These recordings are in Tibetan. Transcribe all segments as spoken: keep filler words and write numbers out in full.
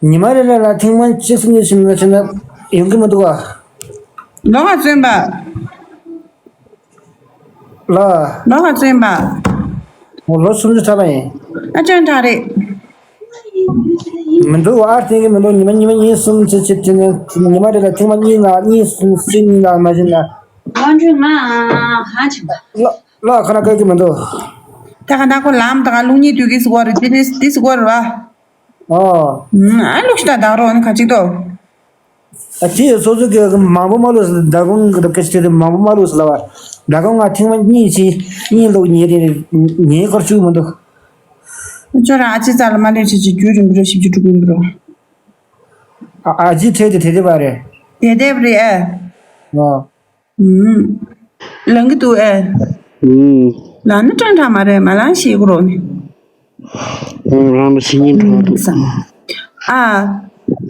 ཉི་མ་རེ་རེ་ལ་ཐེངས་མ་གཅིག་གསུམ་གཉིས་ཕྱིན་ན་ཕྱིན་ན་ཡོང་གི་མི་འདུག་ག་ལོ་ག་བཙོན་པ། ལ། ལོ་ག་བཙོན་པ། ལོ་སུམ་ཅུ་ཐམ་པ་ཡིན། ཨ་ཅང་དྲག་རེད། མི་འདུག་ཨ་བརྟེན་གི་མི་འདུག་ཉི་མ་ཉི་མ་གཉིས་གསུམ་ཕྱིན་ཕྱིན་ཕྱིན་ནས་ཉི་མ་རེ་ལ་ཐེངས་མ་གཉིས་ལ་གཉིས་གསུམ་གཅིག་གཉིས་ལ་མ་ཕྱིན་ན། ལོ་ཁ་ན་བཀག་གི་མི་འདུག་ད་ག་ན་ཁོ་ལམ་དང་ལུག་གཉིས་དུས་ཀྱི་སི་གོ་རེད། དེ་ནི་དེ་སི་གོ་རེད་བ། ཨོ། ཨ་ལུག་ཤི་ད་བདག་རོགས་ནི་ག་ཅིག་ཏོ། ཨ་དེ་སོ་སོ་གི་མང་པོ་མ་ལུག་ཟེར་ཟླ་གོང་གི་སྐད་ཆ་དེ་མང་པོ་མ་ལུག་ཟེར་ལ་བ། ཟླ་གོང་ང་ཐེངས་མ་གཉིས་ཕྱིན་གཉིས་ལུག་ཉེ་རེ་ཉེ་སྐོར་བཅུག་མི་འདུག་ཁྱོད་རང་ཨ་ཅེ་རྩ་ལ་མ་ལུས་བྱེད་ཀྱི་རྒྱུ་རིང་པོ་རེ་བཞི་བཅུ་དྲུག་ཡིན་པ་རོ། ཨ་ཨ་ཅེ་ཁྲེལ་དེ་དེ་དེ་བ་རེད། དེ་དེ་བ་རེད་ཨེ། ཨོ། ལང་གི་འདུག་ཨེ། ལང་ནི་ཀྲང་ཀྲང་མ་རེད་མ་ལང་ཞེས་གོ་རོགས་ནི། རང་ལ་ཕྱི་ཉིན་འགྲོ་འདུག་བསམ། ཨ།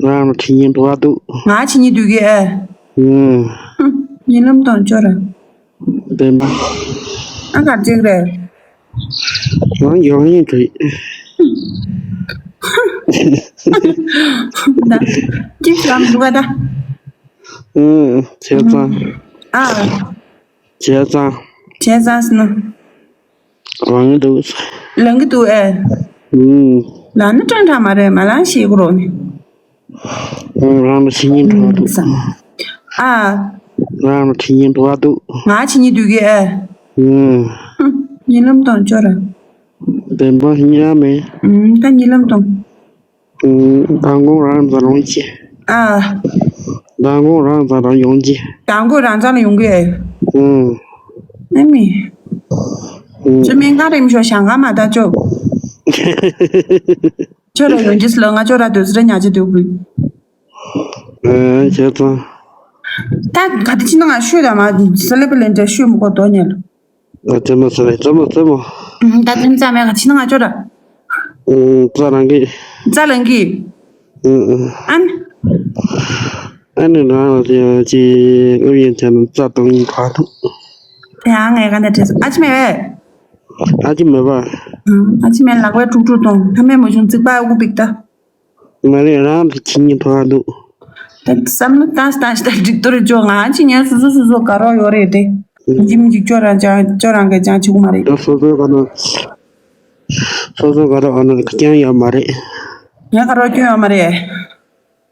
རང་ལ་ཕྱི་ཉིན་འགྲོ་འདུག་ང་ཕྱི་ཉིན་འདུག་གི་ཨེ། ཉིན་ལམ་དང་ཅོ་ར། བདེན་པ། ཨ་གར་ཅིག་རེད། རང་ཡོང་ཡིན་དུས། ད། ཅིག་ལམ་འདུག་ག་ད། བྱས་ཙང་། ཨ། བྱས་ཙང་། བྱས་ཙང་ཟེར་ན། ལང་གི་འདུག་ལང་གི་འདུག་ཨེ། ལང་ནི་ཀྲང་ཀྲང་མ་རེད་མ་ལང་ཞེས་གོ་རོགས་ནི། རང་ལ་ཕྱི་ཉིན་འགྲོ་འདུག་ཨ། རང་ལ་ཕྱི་ཉིན་འགྲོ་འདུག་ང་ཕྱི་ཉིན་འདུག་གི་ཨེ། ཉིན་ལམ་དང་ཅོ་ར། བདེན་པ་ཉིན་རང་མེད། ད་ཉིན་ལམ་དང་། མདང་དགོང་རང་ཚ་རང་ཅི། ཨ། མདང་དགོང་རང་ཚ་རང་ཡོང་ཅི། མདང་དགོང་རང་ཚ་ལ་ཡོང་གི་ཨེ། ཨ་མི། ཅི་མིན་ག་རེམ་ཤོ་ཞང་ག་མ་ད་ཅོ། ཅོ་ར་ཡོང་ཅི་སི་ལ་ང་ཅོ་ར་དུས་སི་ར་ཉ་ཅི་དུས་བུ། ཨ་ཅོ་ཙང་། ད་ག་དེ་ཅི་ན་ང་ཤོད་ད་མ་སི་ལེ་པི་ལེན་ཏྲ་ཤོད་མི་གོ་དོ་ཉལ། ཨ་ཙེ་མོ་ཙེ་མོ་ཙེ་མོ། ད་ཁྱིམ་ཚང་མའི་ཁ་ཕྱི་ན་ང་ཅོ་ར། ཨུ་ཙ་རང་གི། ཙ་རང་གི། ཨུ་ཨུ། ཨན། ཨ་ནི་རང་ལ་ཅི་ཅི་ཨུ་ཡན་ཚན་ཙ་དང་ཡིན་ག་ཐུག་ཡང་ངས་ག་འདྲ་བྲིས་སོང་ཨ་ཅི་མེད་པས། ཨ་ཅི་མེད་པ། ཨ་ཅི་མེད་ལག་པས་དཀྲུག་དཀྲུག་གཏོང་ཐ་མའི་མ་བྱུང་རྩིག་པ་དབུག་པིག་ད། མ་རེད་རང་གི་ཁྱི་ཉིན་ཐོག་འདུག་ད་བསམ་བློ་བཏང་བཏང་ཞིག་ད་འགྲིག་ཏོ་རེད་ཅོ་ང་ཅི་ཉན་སོ་སོ་སོ་སོ་དགའ་རོགས་ཡོད་རེད་དེ། ཡིན་གཅིག་མིན་གཅིག་ཅོ་རང་ཅང་ཅོ་རང་གི་ཅང་ཆི་གུ་མ་རེད། ད་སོ་སོའི་ག་ནས་སོ་སོ་དགའ་རོགས་ཨ་ནི་རྐྱང་ཡོད་མ་རེད། ངས་དགའ་རོགས་སྐྱོན་ཡོད་མ་རེད།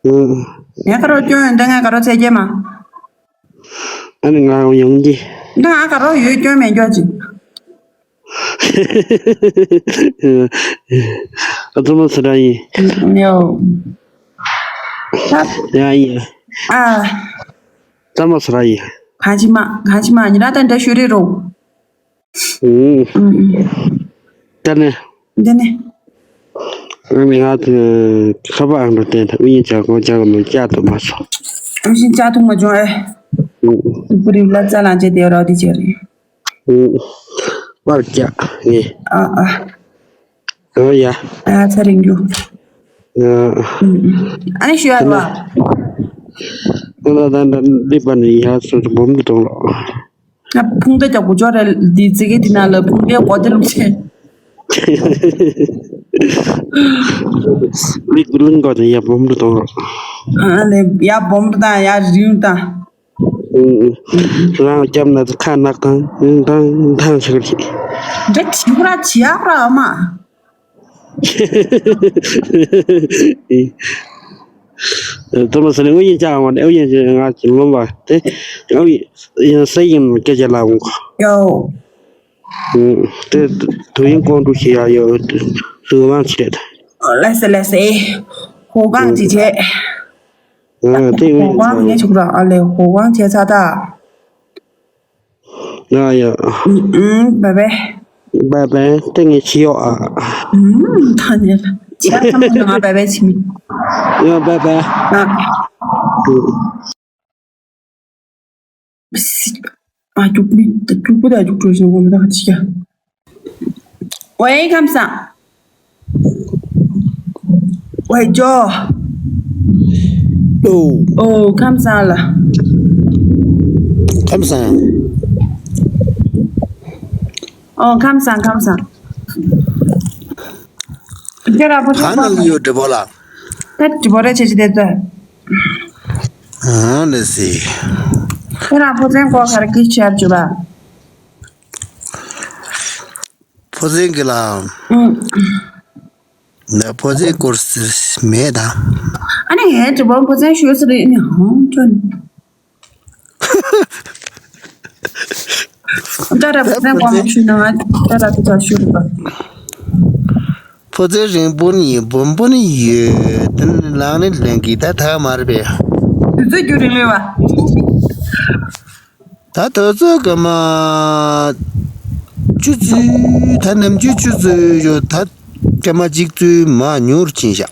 ཨུ། ངས་དགའ་རོགས་སྐྱོན་ཡོད་འདི་ངས་དགའ་རོགས་ཚད་རྒྱས་མ། ཨ་ནི་ང་ཡོང་གི། འདི་ང་དགའ་རོགས་ཡོད་སྐྱོན་མེད་སྐྱོ་ཅིག་ཨ་ཙི་མ་སི་ར་ཡིན། ཡོ། ཡ་ཡིན། ཨ། ཙི་མ་སི་ར་ཡིན། གང་ཅི་མ་གང་ཅི་མ་ཉི་ར་ད་འདྲ་ཤོད་རེད་རོ། ཨུ། ད་ནི། འདི་ནི། ཨ་ནི་ང་ཚོ་ཁ་པར་ཨང་དང་བསྟན་ཐབས་དབུ་ཡིན་ཅག་གོ་ཅག་གི་མི་བཅག་ཐུབ་མ་སོང་། དབུ་ཞིན་བཅག་ཐུབ་མ་བྱུང་ཨེ། ཨུ། བུ་རིགས་ལ་རྩ་ལང་བྱས་དེ་རོགས་དེ་བྱས་རེད། ཨུ། པར་བཅག་ངས། ཨ་ཨ། ཨོ་ཡ། ཨ་ཚ་རིང་རྒྱུ། ཨ། ཨ་ནི་ཞུ་ཡ་རོ། ཨ་ལ་ད་འདི་པ་ནི་ཡ་སོ་སོ་སྦོམ་གི་གཏོང་རོགས། ང་ཕུང་ད་ཀྱག་གུ་ཅོ་ར་འདི་ཙི་གི་དེ་ན་ལ་ཕུང་དེ་གོ་དེ་ལུག་ཆེ། མིག་གུ་ལུང་གོ་དེ་ཡ་སྦོམ་དུ་གཏོང་རོགས། ཨ་ལེ་ཡ་སྦོམ་དུ་དང་ཡ་རིང་དང་། ཨུ་ཨུ། རང་རྒྱབ་ན་ཁ་ནག་དང་དང་དང་ཆགས་ཀྱི། འདྲ་བྱིའུ་ར་བྱི་ཡག་ར་ཨ་མ། ཨེ། དུ་མ་སི་ནི་ཨུ་ཡིན་ཅག་མ་ནི་ཨུ་ཡིན་ཅག་ང་ཅི་ལོན་པ་དེ་ཨུ་ཡིན་སེ་ཡིན་སྐད་ཆ་ལ་འོང་གོ། ཡོ། ཨུ། དེ་དུ་ཡིན་ཀོང་ཀྲུག་ཤི་ཡ་ཡོ་ལུ་ཝང་ཆེ་ད། ལེ་སེ་ལེ་སེ། ཧོ་གང་ཅི་ཆེ། ཨ་དེ་ཧོ་ཝང་ངས་ཆུག་ར་ཨ་ལེ་ཧོ་ཝང་ཆེ་ཚ་ད། ཡ་ཡ། ཨུམ་ཨུམ་བའི་བའི། བའི་བའི་ཏེ་ངས་ཤི་ཡོག་ཨ། ཨུམ་ད་ནི་ལ་ཁྱེད་ཚང་མ་ང་བའི་བའི་ཆི་མི། ཡ་བའི་བའི། ཨ། ཨུམ། ཨ་རྒྱུག་མི་རྒྱུག་པོ་དང་རྒྱུག་འགྲོ་བཞིན་འོང་ད་ཅི་ཡ། ཝེ་ཁམས་བཟང་། ཝེ་ཇོ། ཨོ། ཨོ་ཁམས་བཟང་ལ། ཁམས་བཟང་། ཨོ་ཁམས་བཟང་ཁམས་བཟང་། ཁྱེད་ར་པོ་གང་ནང་ཡོད་འདྲི་པོ་ལ། ད་ ད་དྲི་བ་རེ་བྱེད་ཀྱི་དེ་ད། ཨང་ལེ་སི། ཁྱེད་རང་ཕོ་མཚན་སྐོར་ག་རེ་སྐད་ཆ་བརྗོད་པ། ཕོ་མཚན་གྱི་ལ། ཨང་། ནས་ཕོ་མཚན་སྐོར་ཟེར་མེད་ད། ཨ་ནི་ངའི་དྲི་བ་ཕོ་མཚན་ཤོད་ས་རེད་ནི་ཧང་ཅོན། ད་ར་ཕོ་མཚན་སྐོར་མ་ཤོད་ན་ང་ད་ར་ཐུགས་ཐག་ཤོད་རེད་པ། ཕོ་མཚན་རིང་པོ་ནི་སྦོམ་པོ་ནི་ཡོད་དེ་ནི་ལག་ནི་ལེན་གི་ད་ཐག་མ་རེད་པས། དུས་ཚོད་རྒྱུན་རིང་ལོས་པ། ད་དུས་ཚོད་སྐར་མ་བཅུ་ཚུད་ད་ནམ་རྒྱུན་བཅུ་ཚུད་ཡོད་ད་སྐར་མ་གཅིག་ཚུད་མ་ཉུང་རུ་ཕྱིན་ཤག་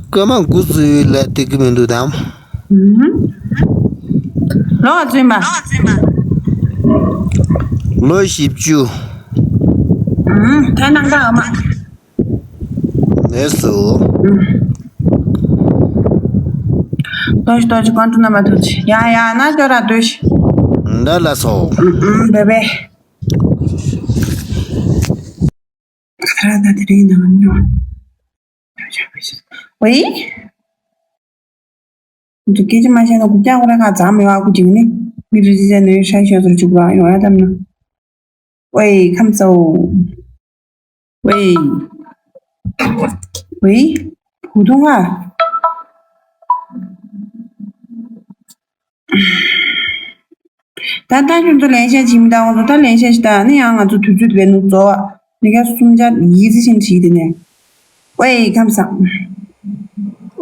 སྐར་མ་དགུ་ཚུད་ལ་དེ་གི་མི་འདུག་དམ། ལོ་ག་ཚོད་ཡིན་པ། ལོ་བཞི་བཅུ། ད་ནང་པ་ཨ་མ། ལས་སུ། ཏོ་ཞིག་ཏོ་ཞིག་ཀོན་ཀྲུ་ན་མ་ཐུག་ཅི་ཡ་ཡ་ན་ཅོ་ར་ཏོ་ཞིག་འདྲ་ལ་སོ། བེ་བེ། ཁ་ར་ད་དེ་རིང་ནང་ནོ། ཝེ། འདུག་སྐད་ཆ་མ་བཤད་ན་གུག་ཀྱང་ཁོ་ར་ཁ་ཙམ་མེད་བ་ཁུ་ཅིག་ནི་མི་རི་ཅི་ཅན་ནི་ཧྲ་ཤོ་ཟུར་ཅུག་ར་ཡོང་ཡ་དམ་ན། ཝེ་ཁམས་སོ། ཝེ། ཝེ། བུ་ཐུང་ཨ། ད་ལྟ་ཁྱོད་ཚོ་ལན་ཤ་བྱིན་མི་འདང་བ་ཚོ་ད་ལན་ཤ་ཞིག་ད་ནི་ཡང་ང་ཚོ་དུས་ཚོད་ལས་ནུབ་ཚོ་ནི་ག་གསུམ་ཆ་ཡིད་ཆེས་ཤིག་བྱེད་དེ་ནས། ཝེ་ཁམས་སང་།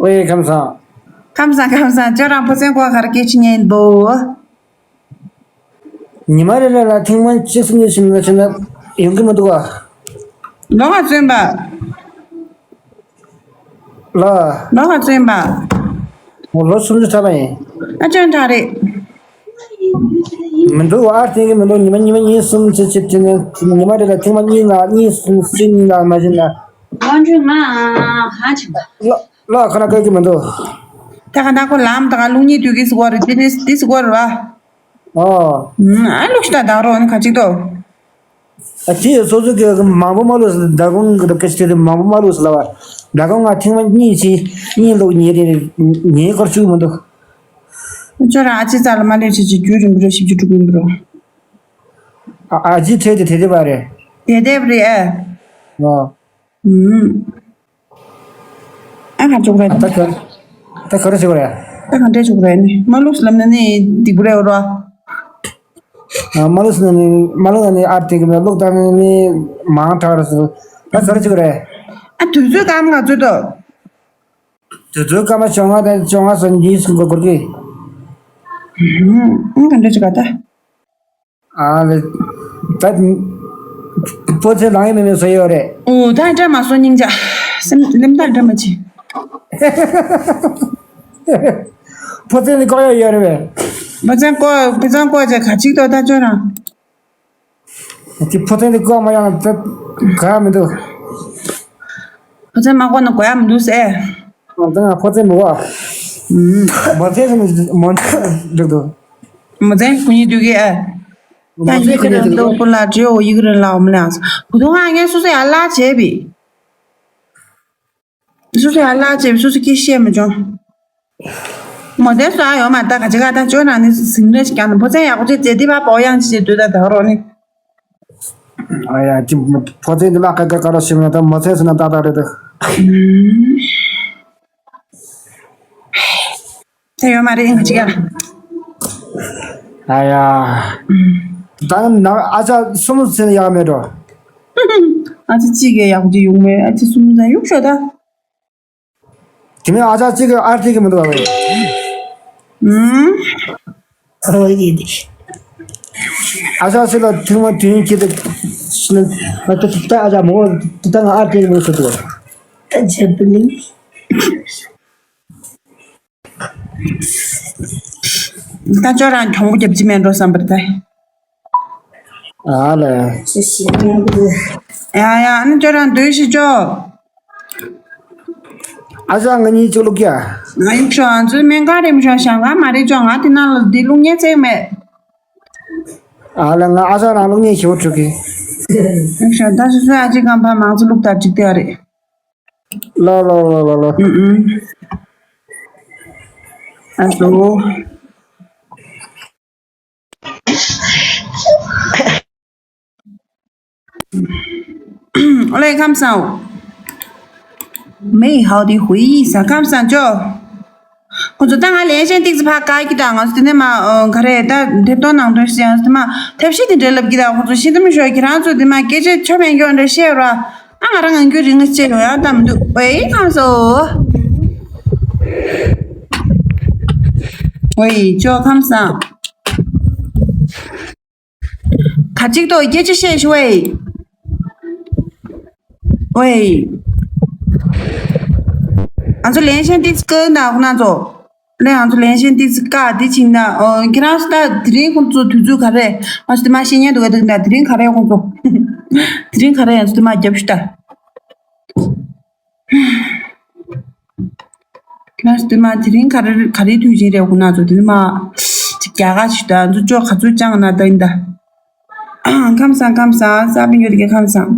ཝེ་ཁམས་སང་། ཁམས་སང་ཁམས་སང་ཁྱོད་རང་ཕོ་མཚན་ཀོ་ག་རེ་སྐད་ཆ་ཉན་འདུག་ཉི་མ་རེ་རེ་ལ་ཐེངས་མ་གཅིག་གསུམ་ཉིས་ཕྱིན་ན་ཕྱིན་ན་ཡོང་གི་མི་འདུག་ག་ལོ་ག་ཚོད་ཡིན་པ། ལོ། ལོ་ག་ཚོད་ཡིན་པ། ལོ་སུམ་ཅུ་ཐམ་པ་ཡིན། ཨ་ཅོན་ཐག་རེད། མི་འདུག་ཨ་དེང་གི་མི་འདུག་ཉི་མ་ཉི་མ་གཉིས་གསུམ་ཅིག་ཅིག་ཅིག་ནས་ཉི་མ་རེ་ལ་ཐེངས་མ་གཉིས་ལ་གཉིས་གསུམ་བཞི་གཉིས་ལ་མ་བྱིན་ན། ལོ་ཁོ་ན་བཀག་གི་མི་འདུག་ད་ག་ན་ཁོ་ལམ་ད་ག་ལུག་གཉིས་དུས་ཀྱི་སི་གོ་རེད་དེ་ནི་དེ་སི་གོ་རེད་བ། ཨོ། ཨ་ལུག་ཤི་ད་བདག་རོགས་ནི་ག་ཅིག་ཏོ། ཨ་ཅི་སོ་སོ་གི་མང་པོ་མ་ལུས་ཟེར་ཟླ་གོང་གི་སྐད་ཆ་དེ་མང་པོ་མ་ལུས་ཟེར་ལ་བ། ཟླ་གོང་ང་ཐེངས་མ་གཉིས་ཅི་གཉིས་ལོག་ཉེ་རེ་ཉེ་སྐོར་བཅུག་མི་འདུག་ཁྱོད་རང་ཨ་ཅེ་རྩ་ལ་མ་ལུས་བྱེད་ཀྱི་རྒྱུ་རིང་པོ་རེ་ཞིབ་ཅིག་དྲུག་ཡིན་པ་རོ། ཨ་ཨ་ཅེ་ཐེ་དེ་དེ་དེ་བ་རེད། དེ་དེ་བ་རེད་ཨ། ཨོ། ཨུམ། ཨ་ཁ་ཅོག་ར། ད་ག་ད་ག་རེ་ཞིག་རེད། ད་ག་འདྲ་ཅོག་ར་ནི་མ་ལུགས་ལམ་ན་ནི་སྡིག་པོ་རེད་རོ། ཨ་མ་ལུགས་ནི་མ་ལུགས་ནི་ཨར་ཏེ་གི་མ་ལུགས་ད་ནི་མང་དྲག་རེད་ཟེར། ད་ག་རེ་ཞིག་རེད། ཨ་དུས་ཚོད་སྐར་མ་ག་ཚོད་དོ། དུས་ཚོད་སྐར་མ་བཅོ་ལྔ་དང་བཅོ་ལྔ་སོ་གཉིས་སུ་འགོར་གི། ཨ་ག་འདྲ་ཅོག་ག་ད། ཨ་ལེ། ད་ཕོ་ཚེ་ལང་ཡི་མེ་མེ་སོ་ཡོད་རེད། ཨོ་ད་འདྲ་མ་སོ་སྙིང་རྗེ། སེམས་ལེམ་ད་འདྲ་མ་ཅི། ཕོ་ཚེ་ནི་ཀོ་ཡོད་ཡོད་རེད་བས། ཕོ་ཚེ་ཀོ་ཕོ་ཚེ་ཀོ་ཅེ་ག་ཅིག་ཏོ་ད་ཅོ་རང་། དེ་ཕོ་ཚེ་ནི་ཀོ་མ་ཡང་ད་ག་མི་འདུག་ཕོ་ཚེ་མ་ཀོ་ན་གོ་ཡ་མི་འདུག་ཟེར། ཨ་ད་ང་ཕོ་ཚེ་མི་གོ། མོ་ཚེ་ནི་མོ་ཚེ་འགྲིག་འདུག་མོ་ཚེ་ཀུ་ཉི་འདུག་གི་ཨ། ད་ཡི་གེ་རེ་འདུག་པོ་ལ་འབྲི་འོ་ཡི་གེ་རེ་ལ་འོ་མ་ལ་ཡང་སོ། བུ་ཐུང་ཨ་ངས་སོ་སོ་ཡ་ལ་བྱས་པི། སོ་སོ་ཡ་ལ་བྱས་པི་སོ་སོ་སྐད་བཤད་མི་བྱུང་། མོ་དེ་སོ་ཨ་ཡོད་མ་ད་ག་ཅི་ག་ད་ཅོ་ན་ནི་ཟིང་རེ་ཞིག་ཀྱང་ན་ཕོ་ཚན་ཡག་པོ་ཅེ་ཙེ་དི་བ་པོ་ཡང་ཅི་ཅེ་དུ་ད་ད་རོ་ནི། ཨ་ཡ་ཅི་ཕོ་ཚན་དི་ལ་ཀ་ཀ་ཀ་རོ་ཞིག་ན་ད་མོ་ཚན་སོ་ན་ད་ད་རེད་ད། དེ་ཡོད་མ་རེད་ང་ཅི་ག་ཨ་ཡ། ད་ནང་ཨ་ཅག་གསུམ་ཚན་ཡག་མེད་འགྲོ། ཨ་ཅག་གཅིག་གི་ཡག་ཅིག་ཡོང་མེད་ཨ་ཅག་གསུམ་ཚན་ཡོང་ཤོག་ད། དེ་མིན་ཨ་ཅག་གཅིག་གི་ཨར་ཏི་གི་མི་འདུག་བ། ཨུམ། ཨ་ཅག་ཅིག་ལ་ཐུག་མ་དུས་ཡུན་གྱི་དེ་ད་ཨ་ཅག་མོ་དེ་ད་ང་ཨར་ཏི་གི་མི་འདུག་ཟེར་འདུག་བ། ད་ཅོ་རང་གྱོང་པོ་རྒྱབ་ཀྱི་མེད་འགྲོ་བསམ་པར་ད། ཨ་ལེ། ཡ་ཡ་ཨ་ནི་ཅོ་རང་སྡོད་ཤི་ཅོ། ཨ་ཅག་ང་གཉིས་ཅིག་བླུག་ཡ། ང་ཡིག་ཤོག་ང་ཚོའི་སྨན་ཁང་རིམ་ཤོག་ཞང་ཁང་མ་རེད་ཅོ་ང་དེ་ནང་ལ་འདི་བླུག་ཉེ་ཚེག་མེད། ཨ་ལེ་ང་ཨ་ཅག་རང་བླུག་ཉེ་ཞེ་པོ་འགྲོ་གི། ཞག་ད་སོ་སོའི་ཨ་ཅེ་རྐང་པ་མང་ཚོ་བླུགས་དང་འགྲིག་བསྡད་རེད། ལ་ལ་ལ་ལ་ལ། ཨུ་ཨུ། ཨ་སོ། ཨོ་ལེ་ཁམས་བཟང་། མེ་ཧའོ་དི་ཧུའི་ས་ཁམས་བཟང་ཅོ། ཁོང་ཚོ་ད་ང་ལན་ཤན་ཏིག་ཙི་ཕ་ག་གི་ད་ང་ཚོ་དེ་ནས་མ་ག་རེ་ད་དེབ་ཐོང་ནང་དོན་ཤེས་ཡང་དེ་མ་ཐབས་ཤེས་དེ་འདྲ་ལབ་གི་ད་ཁོང་ཚོ་ཤེས་དམ་ཤོག་ཁྱེད་རང་ཚོ་དེ་མ་སྐད་ཆ་ཆོ་མེད་མགྱོགས་འདྲ་བཤད་རོགས། ཨ་ང་རང་ངང་རྒྱུད་རིང་ངེ་བྱས་ཡོང་ཡང་ད་མི་འདུག་ཝེ་ཁམས་བཟང་། ཝེ་ཅོ་ཁམས་བཟང་། ག་ཅིག་ཏོ་སྐད་ཆ་བཤད་ཤོག་ཝེ། ཝེ། ང་ཚོ་ལན་ཤན་ཏིག་ཙི་ཀ་ན་ཁོ་ན་ཚོ། ལན་ང་ཚོ་ལན་ཤན་ཏིག་ཙི་ཀ་འདི་ཕྱིན་ན་ཨོ་ཁྱེད་རང་ཚོ་ད་དེ་རིང་ཁོང་ཚོ་དུས་ཚོད་ག་རེ་ང་ཚོ་དེ་མ་ཤེས་ཉན་འདུག་ག་འདུག་ན་དེ་རིང་ག་རེ་ཁོང་ཚོ། དེ་རིང་ག་རེ་ང་ཚོ་དེ་མ་རྒྱབ་ཤུ་ད། ཁྱེད་རང་ཚོ་དེ་མ་དེ་རིང་ག་རེ་ག་རེ་དུས་ཆེན་རེད་ཁོ་ན་ཚོ་དེ་མ་ཅིག་རྒྱ་གར་ཞུ་ད་ང་ཚོ་ཅོག་ག་ཚོད་ཅང་ན་ད་ཡིན་ད། ཁམས་བཟང་ཁམས་བཟང་ས་པིན་ཡོད་དེ་ག་ཁམས་བཟང་།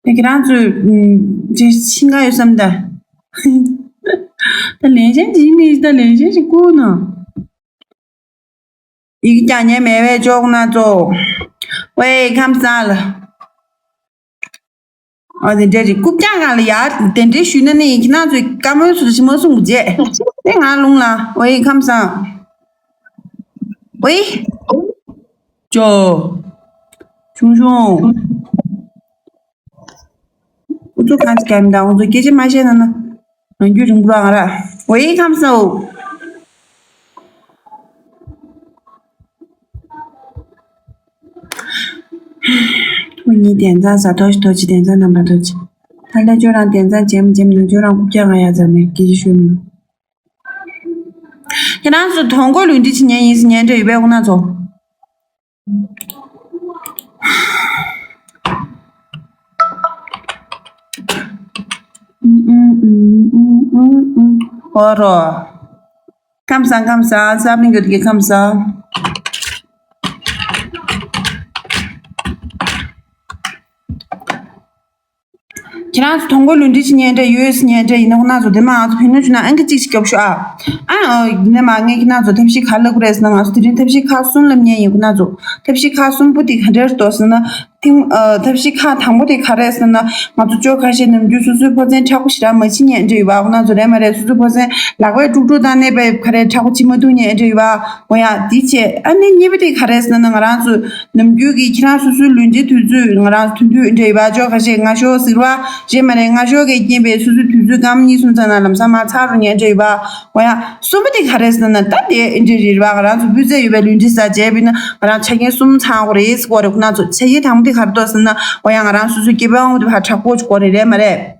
ད་ཁྱེད་རང་ཚོས་ཨུམ་ཅེ་ཤིང་ག་ཡོད་བསམ་ད། ད་ལན་ཤན་ཅིག་མི་ད་ལན་ཤན་ཞིག་བསྐུར་ན། ཡིག་ཀྱང་ཉན་མེད་པའི་ཅོག་ན་ཚོ། ཝེ་ཁམས་བཟང་ལ། ཨ་དེ་འདྲ་རེད་རྐུབ་བཀྱག་སྒང་ལ་ཡར་དེ་འདྲ་ཞུས་ན་ནི་ཁྱེད་རང་ཚོས་བཀའ་མོལ་སུ་ཞིག་མ་གསུང་རྗེས་དེ་ང་ལུང་ལ་ཝེ་ཁམས་བཟང་། ཝེ། ཅོ། ཆུང་ཆུང་། ཨུ་ཚུགས་གང་ཅི་ག་མི་འདུག་ཨུ་ཚུགས་སྐད་ཆ་མ་བཤད་ན་ན། ང་རྒྱུད་རིང་པོ་རང་ར། ཝེ་ཁམས་བཟང་། ཁོ་གཉིས་དན་ཚང་ཟ་ཐོ་ཞི་ཐོ་ཅི་དན་ཚང་རྣམ་པ་ཐོ་ཅི། ད་ལྟ་ཁྱོད་རང་དན་ཚང་འཇེམ་འཇེམ་ན་ཁྱོད་རང་རྐུབ་བཀྱག་ང་ཡ་ཛ་ནས་སྐད་ཆ་ཤོད་མི་འདུག་ཁྱེད་རང་ཚོ་དོང་གོ་ལུས་འདྲི་བྱེད་ཉན་ཡིན་ཟེར་ཉན་འདྲ་ཡོད་པས་ཁོ་ན་ཚོ། ཨོ་རོ། ཁམས་བཟང་ཁམས་བཟང་ས་མི་འགྱུར་གྱི་ཁམས་བཟང་། ཁྱེད་རང་ཚོ་དོང་གོ་ལུས་འདྲི་ཞིག་ཉན་འདྲ་ཡོད་སི་ཉན་འདྲ་ཡིན་ན་ཁོ་ན་ཚོ་དེ་མ་ང་ཚོ་བེད་ནོ་ཆུ་ན་ཨང་ཀི་གཅིག་ཞིག་རྒྱོབ་ཤོག་ཨ། ཨ་ནི་མ་ངས་ཁྱེད་རང་ཚོ་ཐབས་ཤེས་ག་ལབ་དགོས་རེད་ཟེར་ན་ང་ཚོ་དེ་རིང་ཐབས་ཤེས་ཁག་གསུམ་ལབ་ཉན་ཡིན་ཁོ་ན་ཚོ་ཐབས་ཤེས་ཁག་གསུམ་པོ་དེ་ག་འདྲ་རེད་ཟེར་ན་ཐིང་ཨ་ཐབས་ཤེས་ཁག་དང་པོ་དེ་ག་རེད་ཟེར་ན་ང་ཚོ་ཅོ་ཁ་ཤས་ནམ་རྒྱུན་སོ་སོའི་ཕོ་མཚན་མཁྲེགས་པོ་ཞེ་དྲག་མ་བྱེད་ཉན་འདྲ་ཡོད་པ་ཁོ་ན་ཚོ་རེད་མ་རེད། སོ་སོའི་ཕོ་མཚན་ལག་པས་དཀྲུག་དཀྲུག་བཏང་ནས་པའི་ག་རེ་མཁྲེགས་པོ་བྱེད་མ་ཐུབ་ཉན་འདྲ་ཡོད་པ། འོ་ཡ་འདི་བྱས་ཨ་ནི་གཉིས་པ་དེ་ག་རེ་ཟེར་ན་ང་རང་ཚོ་ནམ་རྒྱུན་གྱི་ཁྱེད་རང་སོ་སོའི་ལུས་འབྲེལ་དུས་ཚོད་ང་རང་ཚོ་ཐུང་ཐུང་འདྲ་ཡོད་པ་ཅོ་ཁ་ཤས་ང་ཤོག་ཟེར་བ་རྗེས་མ་རེད་ང་ཤོག་གི་རྐྱེན་པས་སོ་སོའི་དུས་ཚོད་སྐར་མ་གཉིས་གསུམ་ཙམ་ན་ལམ་སང་མ་ཚར་རུ་ཉན་འདྲ་ཡོད་པ། འོ་ཡ་གསུམ་པ་དེ་ག་རེ་ཟེར་ན་ད་དེ་འདྲ་རེད་བ། ང་རང་ཚོ་སྤུས་ཚད་ཡོད་པའི་ལུས་འབྲེལ་ཟ་བྱས་པས་ན་ང་རང་ཆ་རྐྱེན་གསུམ་ཚང་དགོས་རེད་ཟེར་གོ་རེད་ཁོ་ན་ཚོ་ཆ་རྐྱེན་དང་པོ་དེ་ག་རེ་འདུག་ཟེར་ན་འོ་ཡ་ང་རང་སོ་སོའི་སྐྱེ་བ་དབང་པོ་དེ་ཕར་དྲག་པོ་ཅིག་དགོས་རེད་རེད་མ་རེད།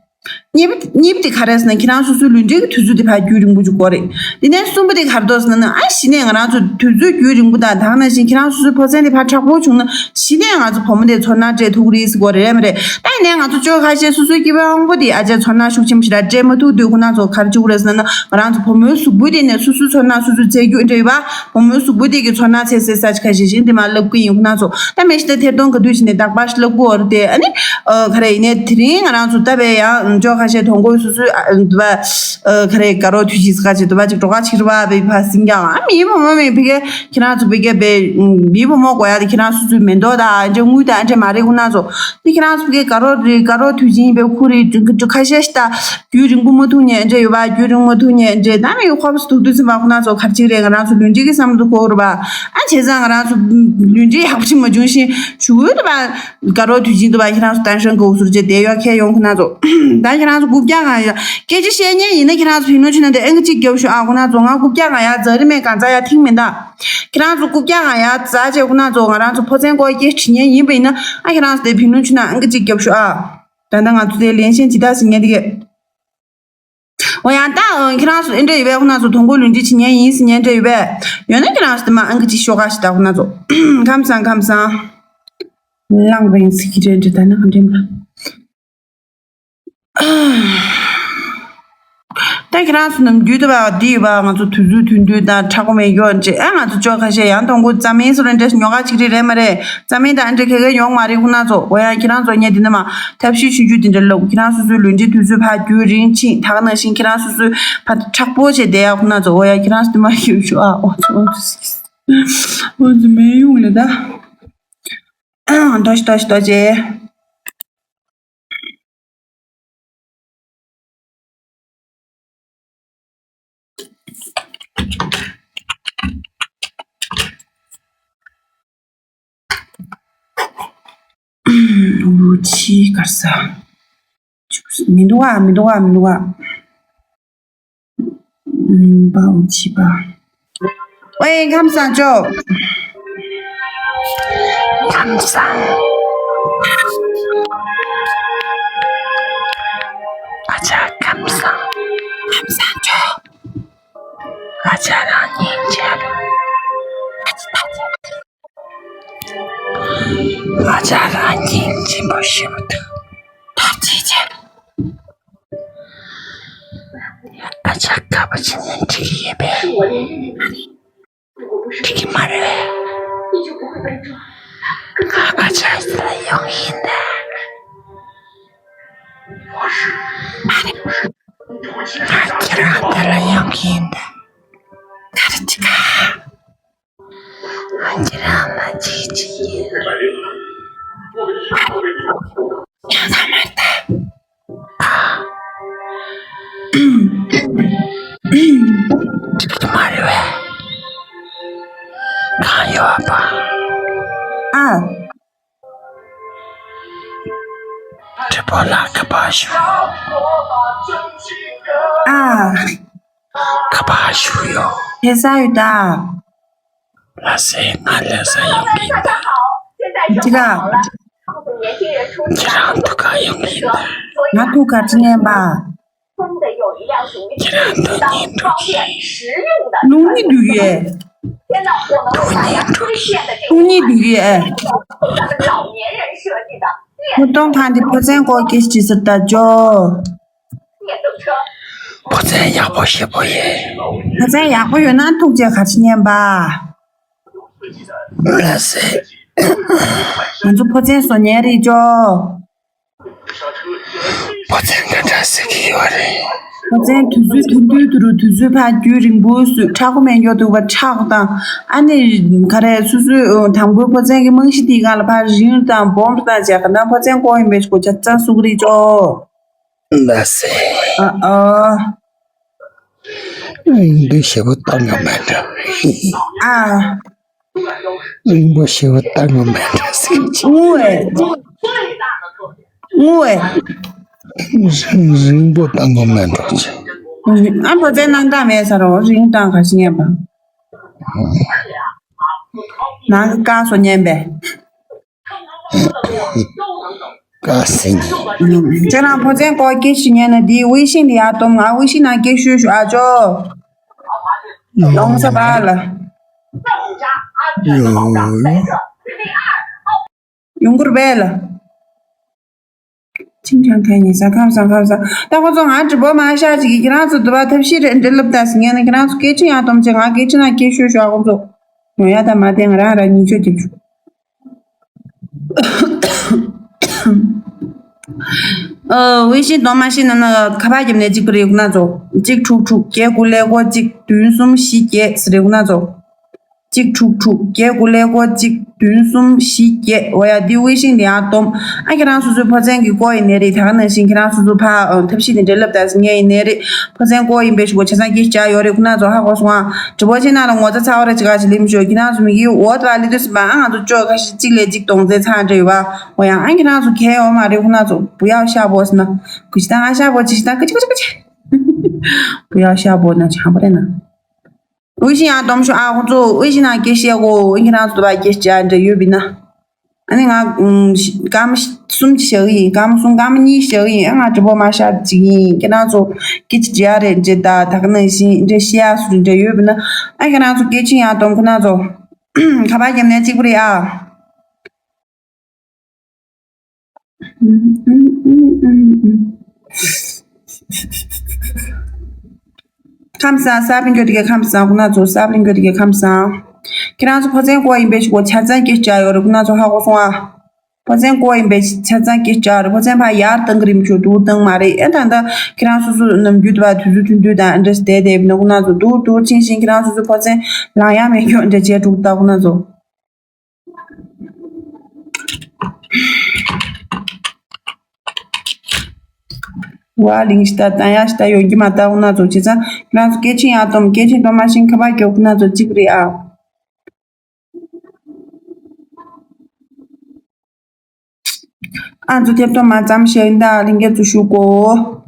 གཉིས་པ་གཉིས་པ་དེ་ག་རེ་ཟེར་ན་ཁྱེད་རང་སོ་སོའི་ལུས་འབྲེལ་གྱི་དུས་ཚོད་དེ་ཕར་རྒྱུན་རིང་པོ་ཅིག་དགོས་རེད། དེ་ནས་གསུམ་པ་དེ་ག་རེ་འདུག་ཟེར་ན་ཨ་གཞི་ནས་ང་རང་ཚོ་དུས་ཚོད་རྒྱུན་རིང་པོ་དང་ད་ག་ནང་བཞིན་ཁྱེད་རང་སོ་སོའི་ཕོ་མཚན་དེ་ཕར་དྲག་པོ་བྱུང་ན་གཞི་ནས་ང་ཚོ་བུ་མོ་དེ་ཚོར་སྣང་སྤྲད་ཐུབ་ཀྱི་རེད་ཟེར་དགོས་རེད་མ་རེད། ད་ཡིན་ནའི་ང་ཚོ་ཅོ་ཁ་ཤས་སོ་སོའི་སྐྱེ་བ་དབང་པོ་དེ་ཨ་ཅག་ཚོར་སྣང་ཤུགས་ཆེན་པོ་ཞེ་དྲག་སྤྲད་མ་ཐུབ་དུས་ཁོ་ན་ཚོ་ག་རེ་བྱེད་དགོས་རེད་ཟེར་ན་ང་རང་ཚོ་བུ་མོའི་གཟུགས་པོའི་སྟེང་ནས་སོ་སོའི་ཚོར་སྣང་སོ་སོས་བཙལ་རྒྱུ་འདྲ་ཡོད་པ། བུ་མོའི་གཟུགས་པོ་དེ་གི་ཚོར་སྣང་འཚོལ་སའི་ས་ཆ་ཁ་ཤས་ཤིག་འདི་མ་ལབ་ཀྱི་ཡིན་ཁོ་ན་ཚོ། ད་མེ་ཤི་ད་ཐེར་གཏོང་ག་དུས་ཕྱིན་ནས་རྟག་པར་ཞིག་ལབ་དགོས་རེད་དེ་ཨ་ནི། ཨ་ག་རེ་ཡིན་ནའི་དེ་རིང་ང་རང་ཚོ་ད་བས་ཡང་ཅོ་ཁ་ཤས་དོང་གོས་སོ་སོའི་ཨ་འདི་བ་ཨ་ག་རེ་དགའ་རོགས་དུས་ཀྱི་ས་ཁ་ཆེ་དུ་བ་ཅིག་འགྲོ་ཁ་ཕྱིར་བ་བའི་ཕ་སིང་ཀྱང་ཨ་མིའི་བུ་མོ་མིན་ཕི་གེ་ཁྱེད་རང་ཚོ་ཕི་གེ་བའི་མིའི་བུ་མོ་དགོས་ཡ་དེ་ཁྱེད་རང་སོ་སོའི་མེ་ཏོག་དང་ཨ་འདྲེ་དངུལ་དང་ཨ་འདྲེ་མ་རེད་ཁོ་ན་ཚོ། དེ་ཁྱེད་རང་ཚོ་ཕི་གེ་དགའ་རོགས་རེད་དགའ་རོགས་དུས་ཆེན་ཡིན་པའི་ཁུ་རེད་ཁ་ཤས་ཤིག་ད། རྒྱུན་རིང་པོ་མ་ཐུག་ཉན་འདྲ་ཡོད་པ། རྒྱུན་རིང་མ་ཐུག་ཉན་འདྲ་ད་མི་ཡོད་ཁོ་པ་སུ་ཐུག་དུས་ཙམ་པ་ཁོ་ན་ཚོ་གར་ཅིག་རེད། ང་རང་ཚོ་ལུས་འབྲེལ་གྱི་བསམ་བློ་ཐུག་གོ་རུ་བ། ཨ་བྱས་ཙང་ང་རང་ཚོ་ལུས་འབྲེལ་ཡག་པོ་ཞིག་མ་བྱུང་ཞིང་ཞུ་གི་འདུག་བ། དགའ་རོགས་དུས་ཆེན་འདུག་བ་ཁྱེད་རང་ཚོ་ཏན་ཧྲན་གོ་ཟུར་བྱས་དེ་ཡོད་ཁྱེད་ཡོང་ཁོ་ན་ཚོ། ད་ཁྱེད་རང་ཚོ་རྐུབ་བཀྱག་གང་ཡ་སྐད་ཆ་བཤད་ཉན་ཡིན་ན་ཁྱེད་རང་ཚོ་བེད་ནོ་ཆུ་ན་དེ་ཨང་ཀི་གཅིག་རྒྱབ་ཤོག་ཨ། ཁོ་ན་ཚོ་ང་རྐུབ་བཀྱག་གང་ཡ་ཛ་རི་མེད་གང་ཚ་ཡ་ཐིང་མེད་ད། ཁྱེད་རང་ཚོ་རྐུབ་བཀྱག་གང་ཡ་ཛ་བྱས་ཁོ་ན་ཚོ་ང་རང་ཚོ་ཕོ་མཚན་སྐོར་སྐད་དྲི་ཉན་ཡིན་པ་ཡིན་ན་ཨ་ཁྱེད་རང་ཚོ་དེ་བེད་ནོ་ཆུ་ན་ཨང་ཀི་གཅིག་རྒྱབ་ཤོག་ཨ། ད་ལྟ་ང་ཚོ་དེ་ལེན་ཤན་ཇི་ལྟར་ཟིན་ངེས་དེ་གས། འོ་ཡང་ད་ཁྱེད་རང་ཚོ་ཨེ་འདྲ་ཡོད་པས་ཁོ་ན་ཚོ་དོང་གོ་ལུས་འབྲེལ་བྱེད་མཁན་ཡིན་ཟེར་མཁན་འདྲ་ཡོད་པས། ཡོད་ན་ཁྱེད་རང་ཚོ་དེ་མ་ཨང་ཀི་གཅིག་ཤོག་ཁ་ཞིག་ད་ཁོ་ན་ཚོ། ཁམས་བཟང་ཁམས་བཟང་། གླང་རིང་ཟིག་གི་འདྲ་འདྲ་ད་ན་ག་འདྲ་མ། ད་ཁྱེད་རང་ཚོ་ནམ་རྒྱུན་དུ་བ་འདི་ཡོད་པ། ང་ཚོ་དུས་ཚོད་ཐུང་ཐུང་དང་ཁྲ་ཁོ་མེ་ཡོད་ཅེས། ཨ་ང་ཚོ་ཅོག་ཁ་ཤས་ཡང་གཏོང་དགོས། རྩ་མེད་སོ་རེ་འདྲ་ཉོ་ག་ཅིག་རེད། རེད་མ་རེད། རྩ་མེད་དང་ཨ་འདྲ་ག་ག་ཡོང་མ་རེད། ཁོ་ན་ཚོ། འོ་ཡ། ཁྱེད་རང་ཚོ་ངས་འདི་ན་མ་ཐབས་ཤེས་ཞུ་རྒྱུ་དེ་འདྲ་ལབ། ཁྱེད་རང་སོ་སོའི་ལུས་འབྲེལ་དུས་ཚོད་ཕར་རྒྱུན་རིང་ཕྱིན། ད་ག་ནང་བཞིན་ཁྱེད་རང་སོ་སོའི་ཕར་མཁྲེགས་པོ་བྱས་བསྡད་ཡ། ཁོ་ན་ཚོ། འོ་ཡ། ཁྱེད་རང་ཚོ་དེ་མ་ཤེས་ཤོག་ཨ། འོ་ཚོ་འོ་ཚོ་འོ་ཚོ་མེད་ཡོང་ལེ་ད། ཨ་ཏོ་ཅི་ཏོ་ཅི་ཏོ་ཅི། འུ་ཆི་གར་ས། མི་འདུག་ཨ། མི་འདུག་ཨ། མི་འདུག་ཨ། ཨུམ། པའོ་ཆི་པ། ཝེ། ཁམས་བཟང་ཅོ། ཁམས་བཟང་། ཨ་ཅག་ཁམས་བཟང་། ཁམས་བཟང་ཅོ། ཨ་ཅག་རང་ཉིད་ཆེ། ཨ་ཅག་རང་ཉིད་ཆེན་པོ་ཞེ་པོ་འདུག་ད་ཅི་བྱེད། ཨ་ཅག་ག་པ་ཅི་ནས་འགྲིག་ཡོད་པས། འགྲིག་གི་མ་རེད་པས། ང་ཨ་ཅག་ལ་ཡོང་ཡིན་ད། ང་ཁྱེད་རང་དེ་ལ་ཡོང་གི་ཡིན་ད། ག་རེ་བྱེད་ག་ཁྱེད་རང་ལ་ཅི་ཅི་ཡིན། ཡང་ན་མ་ད། ཨ། འགྲིག་གི་མ་རེད་པས། གང་ཡོད་པ། ཨ། དྲི་བ་ལ་ག་པར་ཞུ། ཨ། ག་པར་ཞུ་ཡོད། ལྷ་ས་ཡོད་ད། ལྷ་སའི་ང་ལྷ་ས་ཡོང་གི་ཡིན་ད། ཅི་ག་ཁྱེད་རང་ཐུག་ག་ཡོང་གི་ཡིན་ད། ང་ཐུག་ག་ཅི་ཉན་པ། ཁྱེད་རང་དོན་གཉེར་འགྲོ་གི། རླུང་ནི་འདུག་ཡོད། དོན་གཉེར་འགྲོ་གི། རླུང་ནི་འདུག་ཡོད། ཁོ་གཏོང་ཁང་འདི་ཕོ་མཚན་སྐོར་སྐད་ཆ་དྲིས་ཟེར་ད་ཇོ། ཕོ་མཚན་ཡག་པོ་ཞེ་པོ་ཡོད། ཕོ་མཚན་ཡག་པོ་ཡོད་ན་ཐུག་རྗེས་ག་ཅི་ཉན་པ། ལ་སེ། ང་ཚོ་ཕོ་མཚན་བཟོ་ཉན་རེད་ཅོ། ཕོ་མཚན་ག་འདྲ་ཟེར་གྱི་ཡོད་རེད། ཕོ་མཚན་དུས་ཚོད་ཐུང་ཐུང་དུ་རུ་དུས་ཚོད་ཕར་རྒྱུན་རིང་པོ་བཟོས། ཁྲ་ཁོ་མེ་མགྱོགས་འདུག་པ། ཁྲག་དང་ཨ་ནི་ག་རེ་སོ་སོའི་དང་པོའི་ཕོ་མཚན་གྱི་རྨང་གཞི་དེའི་སྒང་ལ་ཕར་རིང་དང་སྦོམ་དང་བྱས། ག་ན་ཕོ་མཚན་སྐོར་ཡིན་པའི་ཞིག་གོ་ཆ་ཚང་སུག་རེད་ཅོ། ལ་སེ། ཨ་ཨ། རིང་པོ་ཞེ་པོ་བཏང་གི་མེད་འགྲོ། ཨ། རིང་པོ་ཞེ་པོ་བཏང་གི་མེད་འགྲོ་ཟེར་གྱི། ངུ་ཨེ། ངུ་ཨེ། རིང་རིང་པོ་བཏང་གི་མེད་འགྲོ་ཟེར། ཨ་ཕོ་མཚན་སྣང་དག་མེད་ས་རོ། རིང་བཏང་ག་ཞིག་ཉན་པ། ནང་གི་བཀག་སོ་ཉན་པས། ཀ་སེ་ཉི། ཁྱེད་རང་ཕོ་མཚན་སྐོར་སྐད་ཆ་ཉན་ན། འདིའི་ཝེ་ཤིན་ལ་ཡར་སྡོམ། ང་ཝེ་ཤིན་ནང་སྐད་ཤོད་ཤོད་ཨ་ཅོ། ལོང་ས་བ་ལ། ཡོང་གུར་བས་ལ། ཅིང་ཅང་ཐན་ཉི་ས་ཁམས་བཟང་ཁམས་བཟང་། ད་ཁོ་ཚོ་ང་དྲི་བ་མ་ཤག་ཅིག་གིས་ཁྱེད་རང་ཚོ་འདི་བ་ཐབས་ཤེས་རེད་འདྲ་ལབ་ད་ཟིན་ངས་ན། ཁྱེད་རང་ཚོ་སྐད་ཆ་ཡང་སྡོམ་བྱས། ང་སྐད་ཆ་ནང་སྐད་ཤོད་ཤོད་ཨ། ཁོ་ཚོ་ཉོ་ཡ་ད་མ་བསྟན། ང་རང་རང་ཉིད་ཆོས་རྒྱབ་ཆུ། ཨ། ཝེ་ཤིན་སྡོམ་མ་ཤེས་ན་ན་ཁ་པར་རྒྱབ་ནས་གཅིག་པུ་རེད་ཁོ་ན་ཚོ། གཅིག་དྲུག་དྲུག་བརྒྱད་དགུ་ཀླད་ཀོར་གཅིག་བདུན་གསུམ་བཞི་བརྒྱད་ཟེར་རེད་ཁོ་ན་ཚོ། གཅིག་དྲུག་དྲུག་བརྒྱད་དགུ་ཀླད་ཀོར་གཅིག་བདུན་གསུམ་བཞི་བརྒྱད། འོ་ཡ། འདི་ཝེ་ཤིན་ལ་ཡར་སྡོམ། ཨ་ཁྱེད་རང་སོ་སོའི་ཕོ་མཚན་གྱི་སྐོར་ཡིན་ནའི་རེད། ད་ག་ནང་བཞིན་ཁྱེད་རང་སོ་སོ་ཕ་ཨ་ཐབས་ཤེས་དེ་འདྲ་ལབ་ད་ཟིན་ངས་ཡིན་ནའི་རེད། ཕོ་མཚན་སྐོར་ཡིན་པའི་ཞུ་གོ་ཆ་ཚང་སྐད་ཆ་ཡོད་རེད་ཁོ་ན་ཚོ། ཧ་གོ་སོང་ཨ། དྲི་བ་བྱེད་ན་ལ་ངོ་ཚ་ཚ་བ་ར་ཅི་ག་ཅི་ལིམ་ཞོ། ཁྱེད་རང་ཚོ་མི་གི་འོ་ད་ལི་དུས་སི་མ་ཨ་ང་ཚོ་ཅོ་ཁ་ཤི་གཅིག་ལས་གཅིག་གདོང་རྩེ་ཚང་འདྲ་ཡོད་བ། འོ་ཡ། ཨ་ཁྱེད་རང་ཚོ་གལ་ཡོད་མ་རེད་ཁོ་ན་ཚོ། བུ་ཡག་ཤ་བོ་སི་ན་གུ་ཅི་ད་ང་ཤ་བོ་ཅི་ཤི་ད་གུ་ཅི་གུ་ཅི་གུ་ཅི། བུ་ཡག་ཤ་བོ་ན་ཆང་པ་རེད་ན། ཝེ་ཤིན་ཡང་སྡོམ་ཤོག་ཨ། ཁོང་ཚོ་ཝེ་ཤིན་ནང་སྐད་བཤད་གོ། ཨིན་ཁྱེད་རང་ཚོ་བ་སྐད་བཤད་འདྲ་ཡོད་པིན་ན། ཨ་ནི་ང་ཨུམ་སྐར་མ་གསུམ་གྱི་བཞག་གི་ཡིན། སྐར་མ་གསུམ་སྐར་མ་གཉིས་བཞག་གི་ཡིན། ཨ་ང་དྲི་བ་མ་བཤད་ཅིག་ཡིན། ཁྱེད་རང་ཚོ་སྐད་ཆ་འདྲ་རེད་འདྲ་ད་ད་ག་ནང་བཞིན་འདྲ་བཤད་ཡག་སུ་འདྲ་ཡོད་པིན་ན། ཨ་ཁྱེད་རང་ཚོ་སྐད་ཆ་ཡང་སྡོམ་ཁོ་ན་ཚོ་ཁ་པར་རྒྱབ་ནས་གཅིག་པུ་རེད་ཨ། ཁམས་བཟང་། གསར་པ་འགྱོ་དེ་ག་ཁམས་བཟང་། ཁོ་ན་ཚོ་གསར་པ་འགྱོ་དེ་ག་ཁམས་བཟང་། ཁྱེད་རང་ཚོ་ཕོ་ཚན་ཀོ་ཡིན་པའི་ཞིག་གོ་ཆ་ཚང་སྐད་ཆ་ཡོད་རེད། ཁོ་ན་ཚོ་ཧ་གོ་སོང་ཨ། ཕོ་ཚན་ཀོ་ཡིན་པའི་ཆ་ཚང་སྐད་ཆ་རེད། ཕོ་ཚན་ཕ་ཡར་བཏང་གི་རིམ་ཆོ་དུ་བཏང་མ་རེད། ཨེ་ད་ད་ཁྱེད་རང་སོ་སོ་ནམ་རྒྱུན་དུ་བ་དུས་ཚོད་ཐུང་ཐུང་དང་འདྲ་སྟེ་དེ་ནི་ཁོ་ན་ཚོ་དུ་དུ་ཕྱིན་ཕྱིན་ཁྱེད་རང་སོ་སོ་ཕོ་ཚན་ལང་ཡ་མེད་ཁྱོ་འདྲ་བྱས་དྲུག་ད་ཁོ་ན་ཚོ། ཝ་ལིང་ཤི་ཏ་ཏང་ཡ་ཤི་ཏ་ཡོང་གི་མ་ཏ་འོ་ན་ཚོ་བྱས་ཙང་ཁྱེད་རང་ཚོ་སྐད་ཆེན་ཡང་གཏོང་། སྐད་ཆེན་གཏོང་མ་ཤེས་ཁ་པར་རྒྱོབ་ཁོ་ན་ཚོ་གཅིག་རེད་ཨ། ཨ་ཚོ་ཐེབས་གཏོང་མ་ཙམ་ཤེས་ཡིན་ད་ལིང་གེ་ཚོ་ཞུ་གོ།